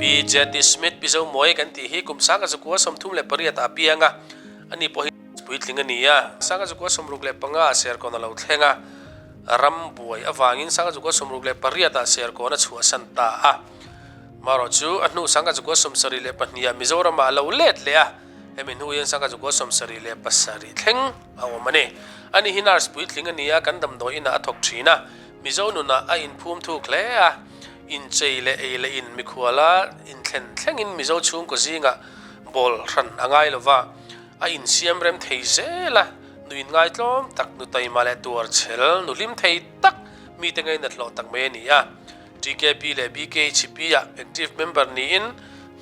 Pi Jeti Smith Pi Zomawi kan tih hi kum sangkazakua 38 ah a piang a, ani pawh hi puitling a ni a. Sangkazakua 65 ah Serkawn a lo thleng a, ram buai avangin sangkazakua 68 ah Serkawn a chhuahsan ta a. Marawh chu a hnu sangkazakua 72 ah Mizoram ah a lo let leh a, hemi hnu hian sangkazakua 77 thleng a awm a ni. Ani hi nurse puitling a ni a, kan damdawi inah a thawk thin a, Mizo nunah a inphum thuk hle a, inchei leh ei leh in mikhuala inthlen thlengin Mizo chhungkaw zingah bawl hran a ngai lo va, a insiam rem thei zel a, nu inngaitlawm tak, nu taima leh tuar chhel, nu hlim thei tak, mite ngainat hlawh tak mai a ni a. TKP leh BKHP-ah active member niin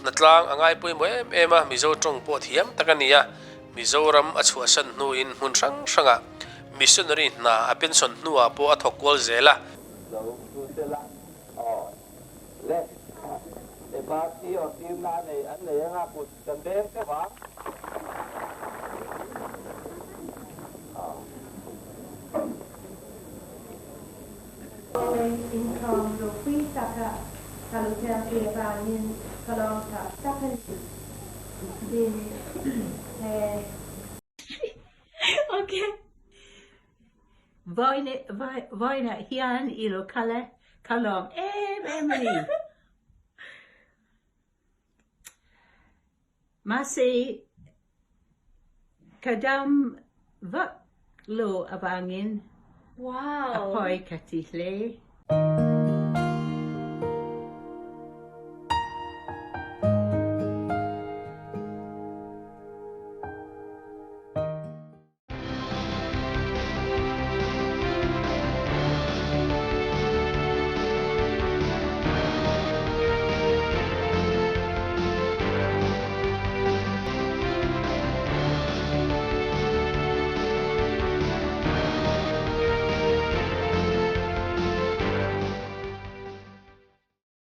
hnatlang a ngai pawimawh em em a, Mizo tawng pawh thiam tak a ni a, Mizoram a chhuahsan hnuin hmun hrang hrangah Missionary hna a pension hnuah pawh a thawk kual zel a. Lo chu se la, aw le, e party aw tirna a nei an nei anga kut kan veng teuh a. Inkhawm ropui taka ka lo tel ve avangin ka lawm tak tak a ni. Din he. Ok. Vawiinah hian i lo kal e, ka lawm em em a ni. Mahse, ka dam vak lo avangin a pawi ka ti hle.